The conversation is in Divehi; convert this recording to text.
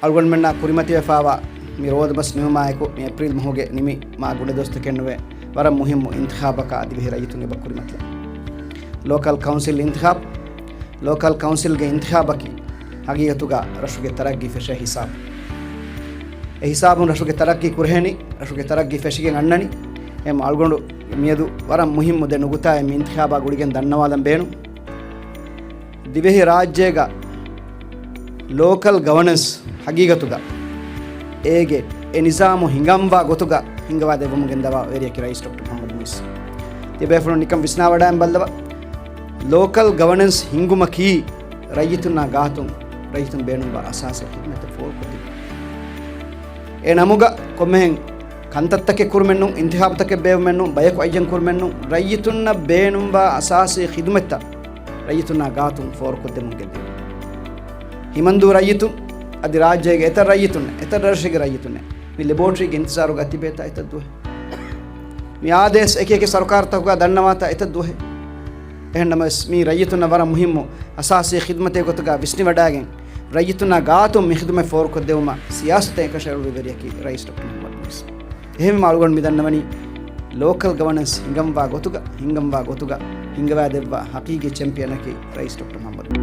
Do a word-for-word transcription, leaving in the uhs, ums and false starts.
އަޅުގަނޑުމެންނާ ކުރިމަތިވެފާވާ މި ރޯދަމަސް ނިމުމާއެކު، މި އޭޕްރީލް މަހުގެ ނިމި މާ ގުޅި ދުވަސްތަކެއް ނުވެ، ވަރަށް މުހިއްމު އިންތިޚާބަކާ ދިވެހި ރައްޔިތުން އެބަ ކުރިމަތިލާ. ލޯކަލް ކައުންސިލް އިންތިޚާބު. ލޯކަލް ކައުންސިލްގެ އިންތިޚާބަކީ ހަގީގަތުގަ ރަށުގެ ތަރައްގީ ފެށޭ ހިސާބު. އެ ހިސާބުން ރަށުގެ ތަރައްގީ ކުރެހެނީ، ރަށުގެ ތަރައްގީ ފެށިގެން އަންނަނީ. އެހެން އަޅުގަނޑު މިއަދު ވަރަށް މުހިއްމު ދެ ނުގުތާއެއް މި އިންތިޚާބާ ގުޅިގެން ދަންނަވާލަން ބޭނުން. ދިވެހި ރާއްޖޭގަ ލޯކަލް ގަވަނަންސް ހަގީގަތުގަ އޭގެ އެ ނިޒާމު ހިނގަންވާ ގޮތުގަ ހިންގަވާ ދެއްވަމުން ގެންދަވާ ވެރިޔަކީ ރައީސް ޑޮކްޓަރ މުޙައްމަދު މުއިއްޒު. ތިޔަބޭފުޅުން ނިކަން ވިސްނާވަޑައިން ބައްލަވާ، ލޯކަލް ގަވަނަންސް ހިންގުމަކީ ރައްޔިތުންނާ ގާތުން ރައްޔިތުން ބޭނުންވާ އަސާސީ ޚިދުމަތްތައް ފޯރުކޮށްދިނުން. އެ ނަމުގަ ކޮންމެހެން ކަންތައްތަކެއް ކުރުމެއްނޫން، އިންތިޚާބުތަކެއް ބޭއްވުމެއްނޫން، ބަޔަކު އައްޔަން ކުރުމެއްނޫން، ރައްޔިތުންނަށް ބޭނުންވާ އަސާސީ ޚިދުމަތްތައް ރައްޔިތުންނާ ގާތުން ފޯރުކޮށްދެމުން ގެންދިޔުން. ހިމަންދޫ ރައްޔިތުން އަދި ރާއްޖޭގެ އެތައް ރައްޔިތުންނެއް، އެތައް ރަށެއްގެ ރައްޔިތުންނެއް މި ލެބޯޓްރީގެ އިންތިޒާރުގަ ތިބޭތާ އެތައް ދުވަހެއް؟ މި އާދޭސް އެކި އެކި ސަރުކާރުތަކުގަ ދަންނަވާތާ އެތައް ދުވަހެއް؟ އެހެންނަމަވެސް، މީ ރައްޔިތުންނަށް ވަރަށް މުހިއްމު އަސާސީ ޚިދުމަތެއް ގޮތުގަ ވިސްނިވަޑައިގެން، ރައްޔިތުންނާ ގާތުން މި ޚިދުމަތް ފޯރުކޮށްދެވުމަށް ސިޔާސަތެއް އެކަށައެޅުއްވި ވެރިޔަކީ ރައީސް ޑޮކްޓަރ މުޙައްމަދު މުއިއްޒު. އެހެންވީމަ އަޅުގަނޑު މި ދަންނަވަނީ، ލޯކަލް ގަވަނަންސް ހިނގަންވާ ގޮތުގަ، ހިނގަންވާ ގޮތުގަ ހިނގަވާ ދެއްވާ ހަޤީގީ ޗެމްޕިއަނަކީ ރައީސް ޑޮކްޓަރ މުޙައްމަދު.